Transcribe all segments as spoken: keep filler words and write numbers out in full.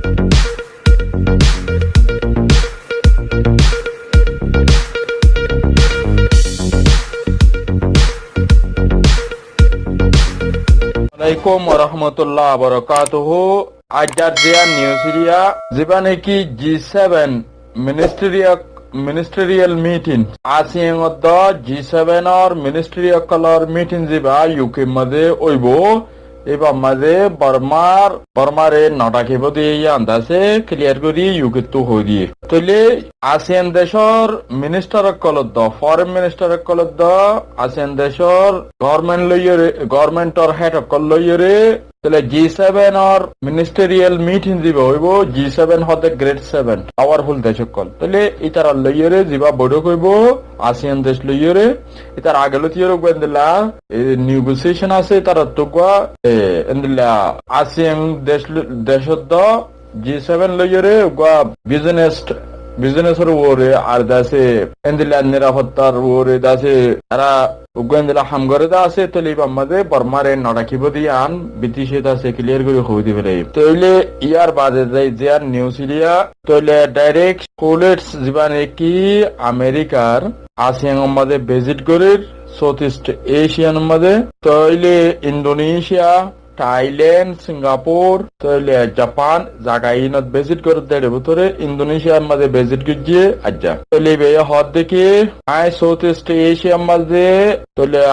Alaikum warahmatullahi wabarakatuhu. Aijjar ziyán news iriya, zibá niki G seven ministerial, ministerial meeting, ASEAN ottú G seven or ministry ókkolor meeting zibá U K mazé óibo, íbar mazé Bormar, Bormare no dhakibo de yían dase clear gorí U K ttu hoói diyé. Tóile ASEAN decór minister ókkol ottú, foreign minister ókkol ottú, ASEAN decór government loiyóre, government or head ókkol loiyóre, tóile G seven or ministerial meeting zibá óibo, G seven hoóde Great Seven, powerful dec ókkol. Tóile ítarar loiyóre zibá boitók óibo, ASEAN dec loiyóre, ítar age lóti yóre uggúa endilla, e, negotiation asé, ítarar ottú uggúa, e, endilla ASEAN dec lo-, dec ottú G seven loiyóre uggúa business, business or uore ar dase endilla nirafottar uore dase tará uggúa endilla ham goré dase, tóile íbar mazé Bormare no dhakibo de yían British e dase clear gorí hoói di félaiye. Tóile yar bade zai ziyán news iriya, tóile direct Pullets zibá niki Amerikar ASEAN or mazé visit gorér, Southeast Asian or mazé, tóile Indonesia, Thailand, Singapore, tóile Japan, zaga inot visit gorér de bútore Indonesia mazé visit goijjé aijja. Tóile íbaye hoódde ki, añí Southeast Asia mazé, tóile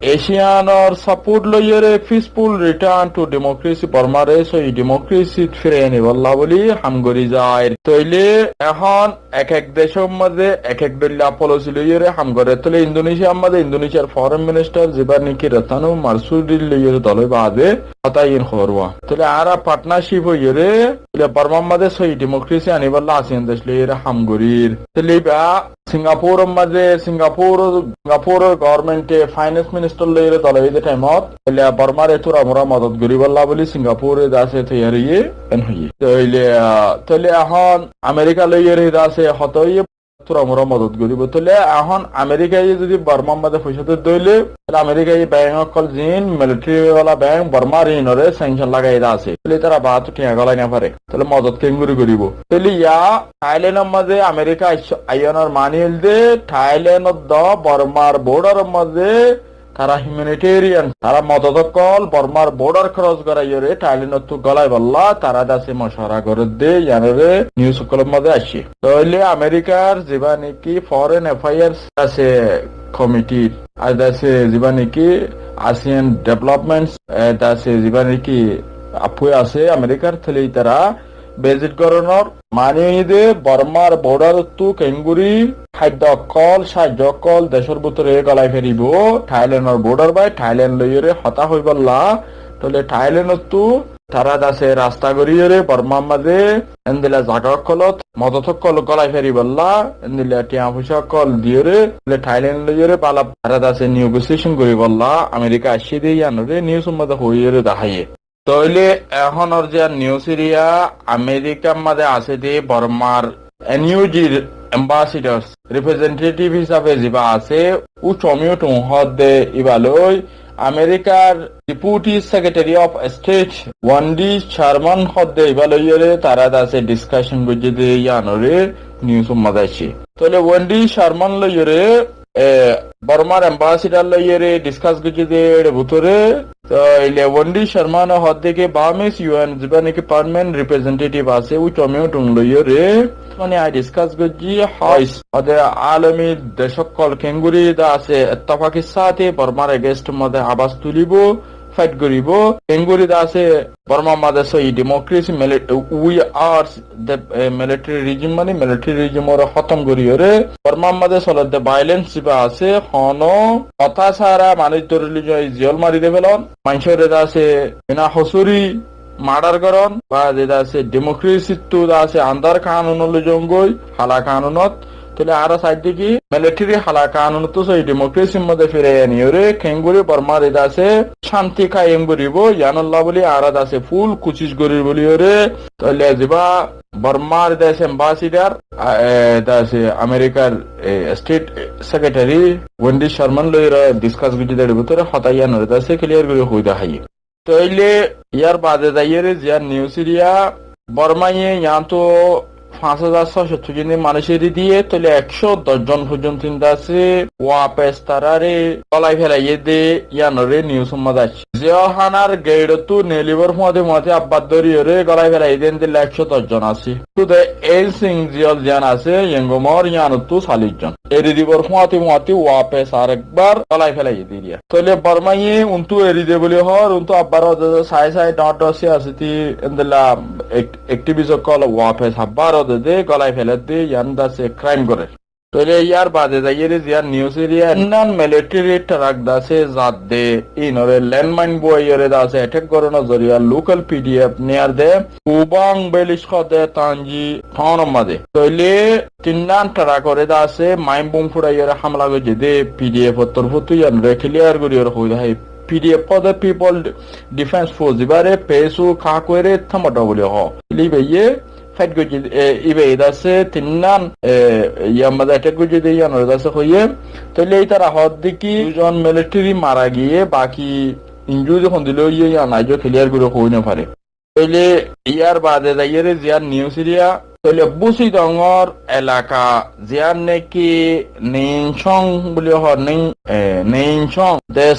ASEAN or support loiyóre peaceful return to democracy, Bormare sóiyi democracy t firai anibálla bóli ham gorí zair. Tóile ehón ek ek decór mazé ek ek dhoilla policy loiyóre ham goré. Tóile Indonesia mazé Indonesiar foreign minister zibá niki Retno Marsudi loiyóre dol ói bade hotá iín hoór uwá. Tóile añára partnership óiyore, tóile Bormar mazé sóiyi democracy anibálla ASEAN dec loiyore ham gorír. Tóile íba Singapore mazé, Singapore, Singapore government e finance minister loiyore dol óiye de time ot, tóile Bormare tura mura modot goríballa bóli Singapore e dase toiyar óiye, en hoiye. Tóile, ah, tóile ehón America loiyore dase hotá óiye, tura mura modot goríbo. Tóile ehón America ye zodi Bormar mazé foicá dóille, tóile America ye bank ókkol ziín military wala bank Bormar inore sanction lagai de asé. Tóile tara baátu thiañ gólai no fare. Tóile modot keéngori goríbo? Tóile ya Thailand or mazé America aic-, aiyonor mani óilde Thailand ottú Bormar border or mazé tará humanitarian, tará modot ókkol Bormar border cross goraiyore Thailand ottú gólaibolla tará dase mocuwara gorédde, yíanore news ókkolor mazé aiccé. Tóile Amerikar zibá niki foreign affairs asé committee, ar dase zibá niki ASEAN developments, e, dase zibá niki apui asé Amerikar, tóile ítara visit gorónor mani óiye de Bormar border ottú keéngori háiddo ókkol, sáijjo ókkol decór bútore gólai feribo, Thailand or border bái Thailand loiyore hotá hoibálla, tóile Thailand ottú tará dase rasta goríyore Bormar mazé endilla zaga ókkolot modot ókkol gólai feribolla, endilla thiañ foicá ókkol diyore, tóile Thailand loiyore bála tará dase negotiation goríbolla America aiccé de yíanore news or mazé hoiyore deháiye. Tóile ehónor ziyán news iriya, Amerikar mazé asé de Bormar N U G r ambassadors, representative hísafe zibá asé, U Chomyung Tung hoódde íba loi, Amerikar Deputy Secretary of State Wendy Sherman hoódde íba loiyore tará dase discussion goijjé de yíanore news or mazé aiccé. Tóile Wendy Sherman loiyore, e, Bormar ambassador loiyore discuss goijjé de ére bútore, tóile Wendy Sherman hoódde ki Burmese U N zibá niki permanent representative asé, U Chomyung Tung loiyore, mani añí discuss goijjí, hoóis, ode alomi dec ókkol keéngori dase ettefakir sáte Bormar against or mazé abas tulibo, fight goríbo, keéngori dase Bormar mazé sóiyi democracy, mili-, we are the, e, military regime, mani military regime ore hótom goríyore Bormar mazé soledde violence zibá asé, hono hotá sára manúic dóri loi zai ziyól mari de félon, maincóre dase bina hosúri murder gorón, ba zeda asé democracy ttu dase andar kanun loi zongói, hala kanunot, tóile añára saidde ki military hala kanunottú sóiyi democracy r mazé firai aniyore keéngori Bormar eda asé cánti kaiyem goríbo, yíanolla bóli añára dase full kucíc gorír bóliyore, tóile zibá Bormar dase ambassador, a, e, dase Amerikar, e, state secretary Wendy Sherman loiyore discuss goijjé de ére bútore hotá yíanore dase clear gorí hoói deháiye. Tóile yar bade zaiyóre ziyán news iriya, Bormaye yiántu fañs házar sócó tujini manúic eri diyé, tóile ekcó doc zon foijjonto de asé wapes taráre gólai félaiyé de yíanoré niusor mazé aiccé. Ziyahánar geithottu neelibór fúañti fúañti abbar dóriyoré gólai félaiyé de endilla ekcó doc zon asé. Tude Ensing ziyol ziyán asé, Yengomor yíanottu salic zon. Eri dibor fúañti fúañti wapes arekbar gólai félaiyé de eriya. Tóile Bormaye untú eri de buli hoór, untú abbar ódede sai sai dhoóñr dhoóñr siyasiti endilla ek-, ekthibis ókkol wapes abbar ódede gólai félaiyé de yián de asé kraim gorér. Tóile yárbaade zaiyóre ziyán nius eriya, innán militeri tharak de asé zadde, íinoré lendmain buaiyóre de asé ethek gorónor zoriya lokal P D F niyar de, Kubang village hoóde Tanji thaunor mazé. Tóile tinnán tharakore de asé main bum fúçaiyóre hámela goijjé de P D F or torfóttu yíanoré kiliyar goríyoré hoói de hái. P D F hoóde People Defence Force, ibáre P S O kakuere thamoto buli hoó. Tóile ibáye fight goijjé, e, ibáye de asé tinnán, e, yar mazé ethek goijjé de yíanoré de asé hoiyé. Tóile ítara hoódde ki dui zon militeri mara giyé, baki injuri hondilla óiye yían aijjó kiliyar gorí hoói nofaré. Tóile yárbaade zaiyóre ziyán nius eriya, tóile Busidongor elaka ziyán neki Neincong buli hoór, Nei-, e, Neincong. The,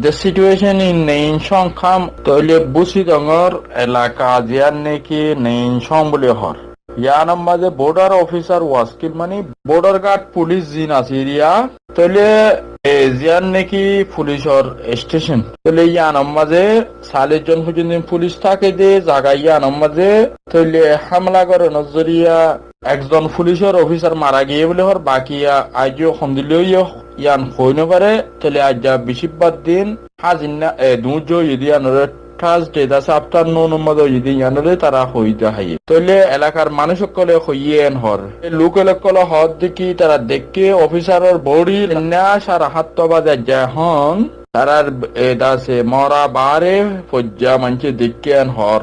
the situation in Neincong camp, tóile Busidongor elaka ziyán neki Neincong buli hoór. Yíanor mazé border officer waskil mani border guard pulis zin asé eriya, tóile, e, ziyán neki pulisor station. Tóile yíanor mazé salic zon foijjonto pulis táke de zaga yíanor mazé. Tóile hámela gorónor zoriya ekzon pulisor ofisar mara giyé buli hoór, baki a-, aijjó hondilla óiye yían hoói nofaré. Tóile aijja bicibbar din, házinna, e, duñjjo óiye de yíanoré Thursday de asé afternoon or mazé óiye de yíanoré tará hoói de hái. Tóile elakar manúic ókkole hoiyé en hoór. E lokal ókkole hoódde ki tará deikké ofisaror bodi enná sára háñtta baze aijja ehón. Tarár, e, de asé mora baáre foijja maincé deikké en hoór.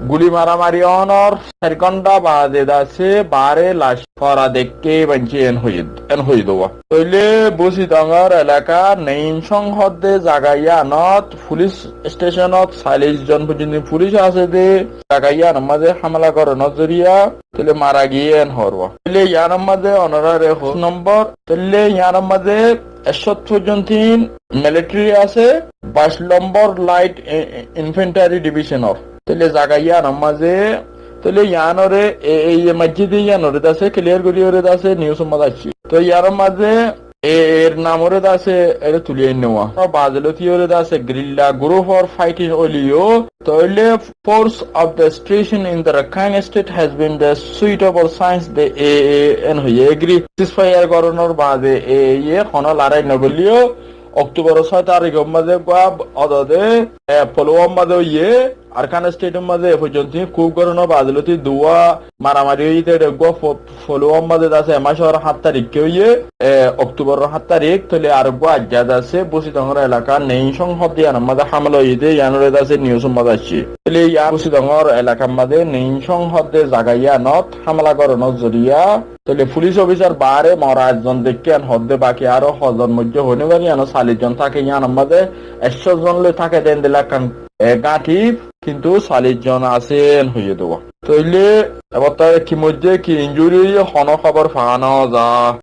Guli maramari ónor sair gónta baade de asé baáre lac fora deikké maincé en hoiyé, en hoiyé de. Tóile Busidongor elaka Neincong hoódde zaga yíanot pulis steconot salic zon foijjonto pulis asé de zaga yíanor mazé hámela gorónor zoriya tóile mara giyé en hoór. Tóile yíanor mazé onoráre hoóir nombor, tóile yíanor mazé ekcó foijjonto militeri asé, baic nombor light i-, i-, infantry divisionor. Tóile zaga yíanor mazé, tóile yíanoré e, e, e, maijjé de yíanoré de asé kiliyar goríyoré de asé niusor mazé aiccé. Toi yíanor mazé e, er namoré de asé eré tuli ainné. Ar baáze lóti yoré de asé guerrilla group or fighting óileyo. Tóile force of the situation in the Rakhine State has been the suitable since the A A N hoiyé agree. Ceasefire gorónor baade e, e, honó larái nogoléyo. Oktoboror sóo tarikor mazé eggúa odode, e, Poluwamar mazé óiye, Arakan Stetor mazé e foijjonto kuf gorónor baade lóti duwa maramari óiye de eggúa Fo-, Poluwamar mazé de asé e mácor háñt tarik óiye, e, Oktoboror háñt tarik, tóile areggúa aijja de asé Busidongor elaka Neincong hoódde yíanor mazé hámela óiye de yíanoré de asé niusor mazé aiccé. Tóile yían Busidongor elakar mazé Neincong hoódde zaga yíanot hámela gorónor zoriya tóile pulis ofisar baáre mora ekzon deikké en hoódde, baki aró hozon moijjé hoói nofarí, yíanot salic zon táke, yíanor mazé ekcó zon loi táke de endilla ekkán, e, gáñthi, kintu salic zon asé en hoiyé de. Tóile ebar tara ki moijjé ki injuri óiye honó hóbor faa no za.